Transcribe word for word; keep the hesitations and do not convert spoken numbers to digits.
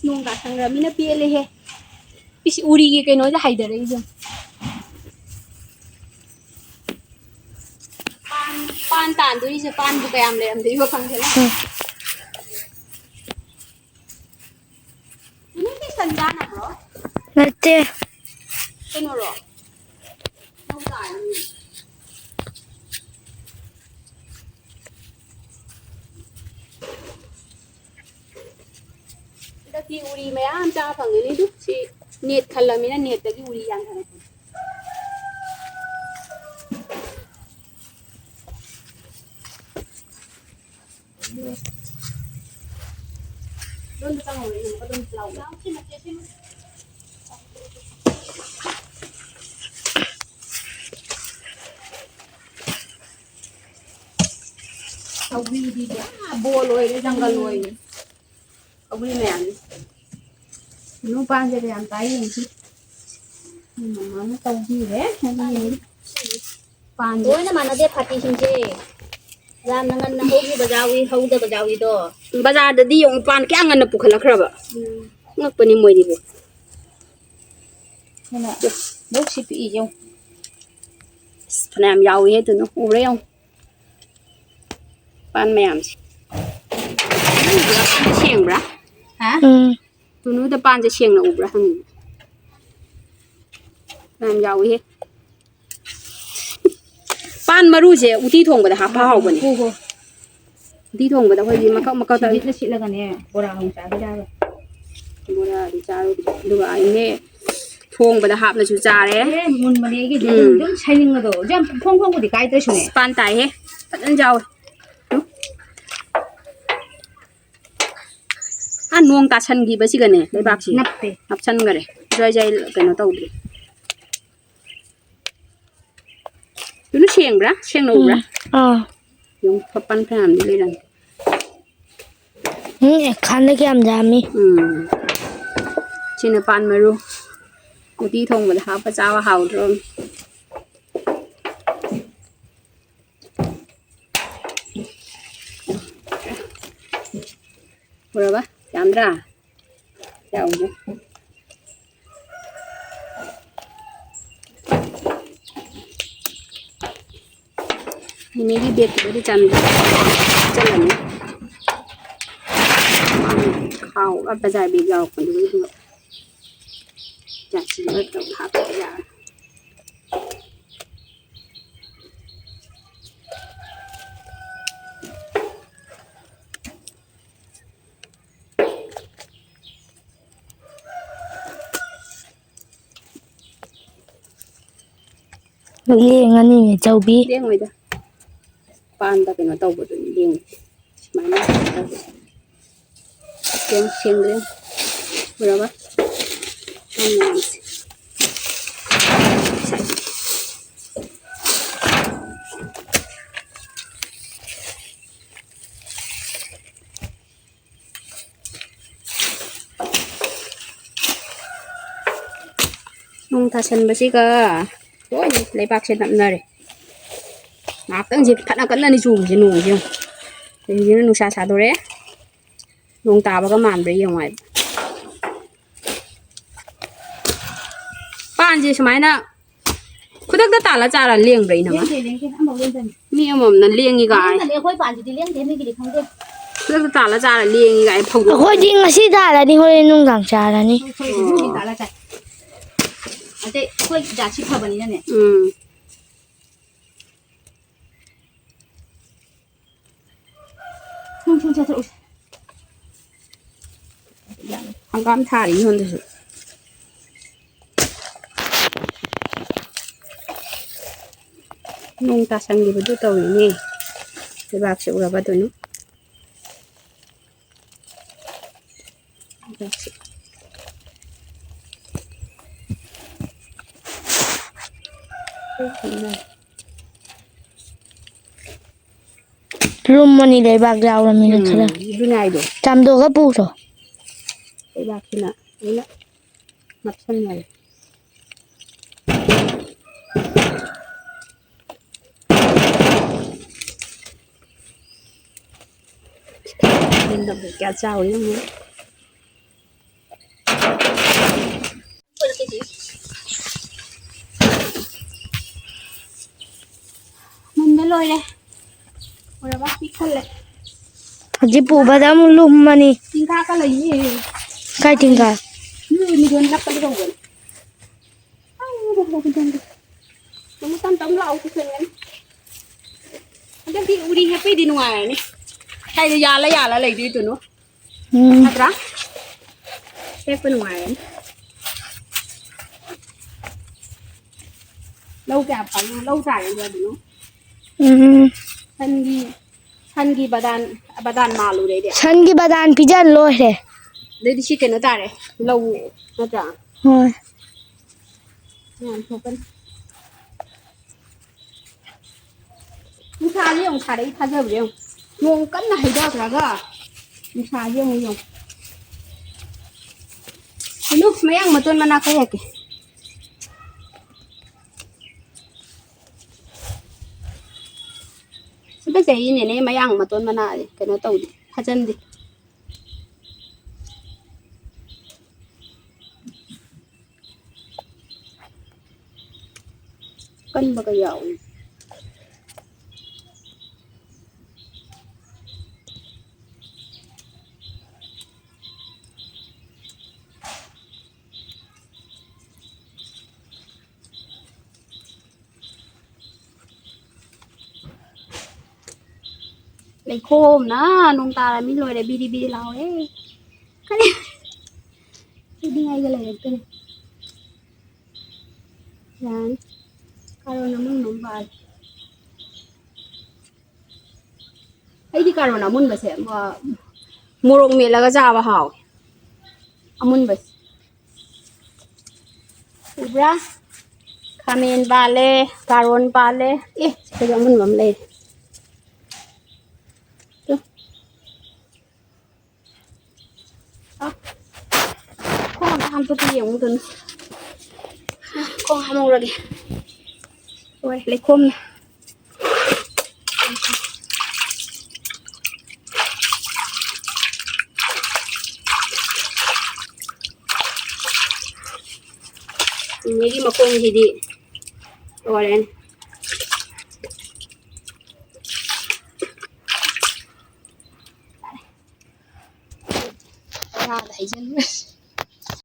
ꯅꯣꯡ ꯇꯥꯁꯟꯈ꯭ꯔꯃꯤꯅ ꯄꯦꯜꯂꯦꯍꯦ꯫ ꯏꯁ, ꯎꯔꯤꯒꯤ ꯀꯩꯅꯣꯁꯦ ꯍꯥꯏꯊꯔꯛꯏꯁꯦ꯫ ꯄꯥꯟ, ꯄꯥꯟ ꯇꯥꯟꯗꯣꯏꯁꯦ, ꯄꯥꯟꯕꯨ ꯀꯌꯥꯝ ꯂꯩꯔꯝꯗꯣꯏꯅꯣ ꯈꯪꯗꯦ꯫ ꯎꯝ꯫ ꯅꯪ ꯀꯩ ꯁꯟ ꯆꯥꯅꯕ꯭ꯔꯣ? ꯅꯠꯇꯦ꯫ ꯀꯩꯅꯣꯔꯣ? ꯂꯧ ꯇꯥꯔꯅꯤ꯫ ꯍꯟꯗꯛꯇꯤ ꯎꯔꯤ ꯃꯌꯥꯝ ꯆꯥ ꯐꯪꯒꯅꯤ꯫ ꯑꯗꯨ ꯁꯤ ꯅꯦꯠ ꯈꯜꯂꯃꯤꯅ ꯅꯦꯠꯇꯒꯤ ꯎꯔꯤ ꯌꯥꯟꯊꯔꯛꯄꯅꯤ꯫ ꯂꯣꯟꯗ ꯆꯪꯍꯧꯔꯦ, ꯏꯅꯝꯃ, ꯑꯗꯨꯝ ꯂꯥꯎ꯫ ꯁꯧꯒ꯭ꯔꯤꯗꯤ ꯄꯨꯔꯥ ꯕꯣꯜ ꯑꯣꯏꯔꯦ, ꯖꯪꯒꯜ ꯑꯣꯏꯔꯦ꯫ ꯁꯧꯒ꯭ꯔꯤ ꯃꯌꯥꯝꯁꯦ꯫ ꯅꯨꯄꯥꯁꯦ ꯀꯌꯥꯝ ꯆꯥꯏ ꯌꯦꯡꯁꯤ꯫ ꯃꯃꯥꯅ ꯇꯧꯕꯤꯔꯦ꯫ ꯁꯧꯒ꯭ꯔꯤ ꯄꯥꯟꯁꯦ꯫ ꯂꯣꯏꯅ ꯃꯥꯟꯅꯗꯦ ꯐꯥꯇꯤꯁꯤꯡꯁꯦ꯫ ꯌꯥꯝꯅ ꯉꯟꯅ ꯍꯧꯈꯤꯕ ꯌꯥꯎꯏ, ꯍꯧꯗꯕ ꯌꯥꯎꯏꯗꯣ꯫ ꯕꯖꯥꯔꯗꯗꯤ ꯌꯦꯡꯉꯨ, ꯄꯥꯟ ꯀꯌꯥ ꯉꯟꯅ ꯄꯨꯈꯠꯂꯛꯈ꯭ꯔꯕ꯫ ꯎꯝ꯫ ꯉꯛꯄꯅꯤ ꯃꯣꯏꯗꯤꯕꯨ꯫ ꯑꯗꯨꯅ ꯂꯧꯁꯤ ꯄꯤꯛꯏ ꯌꯦꯡꯉꯨ꯫ ꯑꯁ, ꯐꯅꯌꯥꯝ ꯌꯥꯎꯏꯍꯦ, ꯑꯗꯨꯅ ꯎꯔꯦ ꯌꯦꯡꯉꯨ꯫ ꯄꯥꯟ ꯃꯌꯥꯝꯁꯦ꯫ ꯁꯦꯡꯕ꯭ꯔꯥ? ꯍꯥ? ꯎꯝ꯫ ꯇꯨꯅꯨꯗ ꯄꯥꯟꯁꯦ ꯁꯦꯡꯅ ꯎꯕ꯭ꯔꯥ ꯍꯪꯉꯤ꯫ ꯌꯥꯝ ꯌꯥꯎꯏꯍꯦ꯫ ꯄꯥꯟ ꯃꯔꯨꯁꯦ ꯎꯇꯤ ꯊꯣꯡꯕꯗ ꯍꯥꯞꯄ ꯍꯥꯎꯕꯅꯦ꯫ ꯍꯣ, ꯍꯣ꯫ ꯎꯇꯤ ꯊꯣꯡꯕꯗ ꯑꯩꯈꯣꯏꯗꯤ ꯃꯀꯛ ꯃꯀꯛ ꯇꯧ-, ꯁꯤꯡꯖꯤꯠꯇ ꯁꯤꯠꯂꯒꯅꯦ, ꯕꯣꯔꯥ ꯑꯃꯨꯛ ꯆꯥꯕ ꯌꯥꯔꯣꯏ꯫ ꯕꯣꯔꯥꯗꯤ ꯆꯥꯔꯨꯗ꯭ꯔꯦ꯫ ꯑꯗꯨꯒ ꯑꯩꯅꯦ ꯊꯣꯡꯕꯗ ꯍꯥꯞꯅꯁꯨ ꯆꯥꯔꯦ꯫ ꯑꯦ, ꯃꯨꯟꯕꯅꯦ ꯑꯩꯒꯤꯗꯤ꯫ ꯎꯝ꯫ ꯑꯗꯨꯝ, ꯑꯗꯨꯝ ꯁꯥꯏꯅꯤꯡꯕꯗꯣ꯫ ꯌꯥꯝ ꯄꯨꯡꯐꯣꯡ ꯐꯣꯡꯕꯨꯗꯤ ꯀꯥꯏꯗ꯭ꯔꯁꯨꯅꯦ꯫ ꯑꯁ, ꯄꯥꯟ ꯇꯥꯏꯍꯦ꯫ ꯐꯖꯅ ꯆꯥꯎꯋꯦ꯫ ꯎꯝ꯫ ꯑꯥ, ꯅꯣꯡ ꯇꯥꯁꯟꯈꯤꯕꯁꯤꯒꯅꯦ ꯂꯩꯕꯥꯛꯁꯤ ꯅꯞꯄꯦ꯫ ꯅꯞꯁꯟꯈꯔꯦ꯫ ꯖ꯭ꯋꯥꯏ ꯖ꯭ꯋꯥꯏ ꯀꯩꯅꯣ ꯇꯧꯗ꯭ꯔꯤ꯫ ꯑꯗꯨꯅ ꯁꯦꯡꯕ꯭ꯔꯥ? ꯁꯦꯡꯅ ꯎꯕ꯭ꯔꯥ? ꯎꯝ꯫ ꯑꯥ꯫ ꯌꯦꯡꯉꯨ, ꯄꯥꯟ ꯐꯅꯌꯥꯝꯗꯤ ꯂꯩꯔꯝꯃꯤ꯫ ꯎꯝ, ꯑꯦ, ꯈꯥꯟꯗ ꯀꯌꯥꯝ ꯌꯥꯝꯃꯤ꯫ ꯎꯝ꯫ ꯁꯤꯅ ꯄꯥꯟ ꯃꯔꯨ꯫ ꯎꯇꯤ ꯊꯣꯡꯕꯗ ꯍꯥꯞꯄ ꯆꯥꯕ ꯍꯥꯎꯗ꯭ꯔꯣ? ꯎꯔꯕ? ꯌꯥꯝꯗ꯭ꯔꯥ? ꯌꯥꯎꯗꯦ꯫ ꯏꯅꯦꯒꯤ ꯕꯦꯒꯇꯨꯗꯗꯤ ꯆꯟꯗ꯭ꯔꯦ꯫ ꯆꯜꯂꯅꯤ꯫ ꯈꯥꯎꯒ ꯕꯖꯥꯔ ꯕꯦꯒ ꯌꯥꯎꯔꯛꯄꯗꯨꯒ ꯑꯗꯨꯒ ꯖꯥꯔꯁꯤꯗꯨꯒ ꯇꯧꯔꯒ ꯍꯥꯞꯄꯗꯤ ꯌꯥꯔꯅꯤ꯫ ꯂꯦꯡꯉꯅꯤ ꯆꯧꯕꯤ꯫ ꯂꯦꯡꯉꯣꯏꯗ꯫ ꯄꯥꯟꯗ ꯀꯩꯅꯣ ꯇꯧꯕꯗꯨꯅꯤ ꯂꯦꯡꯉꯤꯁꯦ꯫ ꯁꯨꯃꯥꯏꯅ ꯇꯧꯕ꯫ ꯁꯦꯡ-, ꯁꯦꯡꯗ꯭ꯔꯦ꯫ ꯎꯔꯕ? ꯁꯤ ꯃꯌꯥꯝꯁꯦ꯫ ꯅꯣꯡ ꯇꯥꯁꯟꯕꯁꯤꯒ ꯂꯣꯏꯅ ꯂꯩꯕꯥꯛꯁꯦ ꯅꯞꯅꯔꯦ꯫ ꯉꯥꯏꯍꯥꯛꯇꯪꯁꯦ ꯐꯅ ꯀꯟꯅꯅꯤ ꯆꯨꯔꯤꯁꯦ ꯅꯣꯡꯁꯦ ꯌꯦꯡꯉꯨ꯫ ꯍꯧꯖꯤꯛꯁꯤꯅ ꯅꯨꯡꯁꯥ ꯁꯥꯗꯣꯔꯛꯑꯦ꯫ ꯅꯣꯡ ꯇꯥꯕꯒ ꯃꯥꯟꯕ꯭ꯔꯥ ꯌꯦꯡꯉꯨ ꯍꯥꯏꯕ꯫ ꯄꯥꯟꯁꯦ ꯁꯨꯃꯥꯏꯅ ꯈꯨꯗꯛꯇ ꯇꯥꯜꯂ ꯆꯥꯔ ꯂꯦꯡꯕ꯭ꯔꯥ, ꯏꯅꯝꯃ? ꯂꯦꯡꯗꯦ, ꯂꯦꯡꯗꯦ, ꯑꯃꯐꯥꯎ ꯂꯦꯡꯗꯕꯅꯤ꯫ ꯃꯤ ꯑꯃꯃꯝꯅ ꯂꯦꯡꯉꯤ ꯀꯥꯏ꯫ ꯂꯦꯡꯗꯕꯅꯤ, ꯑꯩꯈꯣꯏ ꯄꯥꯟꯁꯤꯗꯤ ꯂꯦꯡꯗꯦ, ꯃꯤꯒꯤꯗꯤ ꯈꯪꯗꯦ꯫ ꯈꯨꯗꯛꯇ ꯇꯥꯜꯂ ꯆꯥꯔ ꯂꯦꯡꯉꯤ ꯀꯥꯏ ꯐꯧꯗꯣꯛ-꯫ ꯑꯩꯈꯣꯏꯗꯤ ꯉꯁꯤ ꯇꯥꯜꯂꯅꯤ, ꯍꯣꯔꯦꯟ ꯅꯨꯡꯗꯥꯡ ꯆꯥꯔꯅꯤ꯫ ꯑꯩꯈꯣꯏ ꯍꯧꯖꯤꯛ ꯍꯧꯖꯤꯛ ꯇꯥꯜꯂ ꯆꯥꯏ꯫ ꯑꯇꯩ ꯑꯩꯈꯣꯏ ꯖꯥꯠꯁꯤ ꯐꯕꯅꯤꯅꯅꯦ꯫ ꯎꯝ꯫ ꯁꯨꯝ, ꯁꯨꯝ ꯆꯠꯊꯣꯛꯎꯁꯦ꯫ ꯍꯪꯒꯥꯝ ꯊꯥꯔꯤ ꯁꯣꯝꯗꯁꯨ꯫ ꯅꯣꯡ ꯇꯥꯁꯟꯈꯤꯕꯗꯨ ꯇꯧꯔꯤꯅꯦ꯫ ꯂꯩꯕꯥꯛꯁꯦ ꯎꯔꯕ ꯑꯗꯨꯅ꯫ ꯂꯨꯝꯃꯅꯤ ꯂꯩꯕꯥꯛ ꯌꯥꯎꯔꯃꯤꯅ ꯎꯝ, ꯈꯔ꯫ ꯑꯗꯨꯅꯦ ꯍꯥꯏꯗꯣ꯫ ꯆꯥꯝꯗꯣꯛꯑꯒ ꯄꯨꯈ꯭ꯔꯣ꯫ ꯂꯩꯕꯥꯛꯁꯤꯅ ꯂꯣꯏꯅ ꯅꯞꯁꯟꯅꯔꯦ꯫ ꯀꯌꯥ ꯆꯥꯎꯔꯤ ꯌꯦꯡꯉꯨ꯫ ꯂꯣꯏꯔꯦ꯫ ꯂꯣꯏꯔꯕ? ꯄꯤꯛ ꯊꯜꯂꯦ꯫ ꯍꯧꯖꯤꯛ ꯄꯨꯕꯗ ꯑꯃꯨꯛ ꯂꯨꯝꯃꯅꯤ꯫ ꯆꯤꯡꯈꯥ ꯀ ꯂꯩꯌꯦ꯫ ꯀꯥꯏ ꯆꯤꯡꯈꯥ? ꯅꯣꯏ ꯃꯤꯔꯣꯟ ꯅꯞꯄꯗꯤ ꯇꯧꯕꯅꯦ꯫ ꯑꯃꯨꯛ ꯇꯝ ꯇꯝ ꯂꯥꯛꯑꯣ ꯄꯨꯁꯟꯒꯅꯤ꯫ ꯍꯟꯗꯛꯇꯤ ꯎꯔꯤ ꯍꯦꯛꯄꯩꯗꯤ ꯅꯨꯡꯉꯥꯏꯔꯅꯤ꯫ ꯀꯥꯏꯗ ꯌꯥꯜꯂ ꯌꯥꯜꯂ ꯂꯩꯗꯣꯏꯗꯨꯅꯣ? ꯎꯝ꯫ ꯅꯠꯇ꯭ꯔꯥ? ꯍꯦꯛꯄ ꯅꯨꯡꯉꯥꯏꯔꯅꯤ꯫ ꯂꯧ ꯀꯌꯥ ꯄꯥꯜꯂꯤꯅꯣ? ꯂꯧ ꯇꯥꯔꯦ ꯑꯗꯨꯅ꯫ ꯎꯝ꯫ ꯁꯟꯒꯤ, ꯁꯟꯒꯤ ꯕꯗꯥꯟ, ꯕꯗꯥꯟ ꯃꯥꯜꯂꯨꯔꯦ ꯑꯩꯗꯤ꯫ ꯁꯟꯒꯤ ꯕꯗꯥꯟ ꯄꯤꯖ ꯂꯣꯏꯔꯦ꯫ ꯑꯗꯩꯗꯤ ꯁꯤ ꯀꯩꯅꯣ ꯇꯥꯔꯦ, ꯂꯧ ꯅꯠꯇ꯭ꯔꯥ? ꯍꯣꯏ꯫ ꯃꯌꯥꯝ ꯊꯣꯛꯀꯅꯤ꯫ ꯅꯨꯡꯁꯥꯁꯦ ꯌꯦꯡꯉꯨ, ꯁꯥꯔꯛꯏ ꯊꯥꯖꯕ꯭ꯔꯥ ꯌꯦꯡꯉꯨ꯫ ꯅꯣꯡ ꯀꯟꯅ ꯍꯩꯊꯈ꯭ꯔꯒ ꯅꯨꯡꯁꯥꯁꯦ ꯑꯃꯨꯛ ꯌꯦꯡꯉꯨ꯫ ꯀꯩꯅꯣ, ꯃꯌꯥꯡ ꯃꯇꯣꯟ ꯃꯅꯥ ꯈꯔ ꯍꯦꯛꯀꯦ꯫ ꯍꯟꯗꯛ ꯆꯍꯤꯅꯦꯅꯦ ꯃꯌꯥꯡ ꯃꯇꯣꯟ ꯃꯅꯥꯁꯦ ꯀꯩꯅꯣ ꯇꯧꯗꯦ, ꯐꯖꯟꯗꯦ꯫ ꯀꯟꯕꯒ ꯌꯥꯎꯏ꯫ ꯂꯩꯈꯣꯝꯅ ꯅꯣꯡ ꯇꯥꯔꯃꯤ ꯂꯣꯏꯔꯦ, ꯕꯤꯔꯤ ꯕꯤꯔꯤ ꯂꯥꯎꯔꯦ꯫ ꯀꯔꯤ? ꯁꯤꯗꯤ ꯉꯥꯏꯒ ꯂꯩꯔꯛꯇ꯭ꯔꯦ꯫ ꯌꯥꯔꯅꯤ꯫ ꯀꯥꯔꯣꯟ ꯑꯃꯨꯟꯕ ꯑꯃ ꯄꯥꯜꯂꯦ꯫ ꯑꯩꯗꯤ ꯀꯥꯔꯣꯟ ꯑꯃꯨꯟꯕꯁꯦ, ꯃ-, ꯃꯣꯔꯣꯛ ꯃꯦꯠꯂꯒ ꯆꯥꯕ ꯍꯥꯎꯋꯦ꯫ ꯑꯃꯨꯟꯕꯁꯦ꯫ ꯎꯕ꯭ꯔꯥ? ꯈꯥꯃꯦꯟ ꯄꯥꯜꯂꯦ, ꯀꯥꯔꯣꯟ ꯄꯥꯜꯂꯦ꯫ ꯑꯦ, ꯁꯤꯗꯁꯨ ꯑꯃꯨꯟꯕ ꯑꯃ ꯂꯩꯔꯦ꯫ ꯇꯨ꯫ ꯑ, ꯈꯣꯡ ꯑꯝꯇ ꯍꯥꯝꯗꯣꯛꯀꯦ ꯌꯦꯡꯉꯨꯗꯅ꯫ ꯈꯣꯡ ꯍꯥꯝꯍꯧꯔꯒꯦ꯫ ꯂꯣꯏꯔꯦ, ꯂꯩꯈꯣꯝꯅ꯫ ꯏꯅꯦꯒꯤ ꯃꯈꯣꯡꯁꯤꯗꯤ ꯂꯣꯏꯔꯦꯅꯦ꯫ ꯊꯩꯖꯜꯂꯨꯔꯁꯤ꯫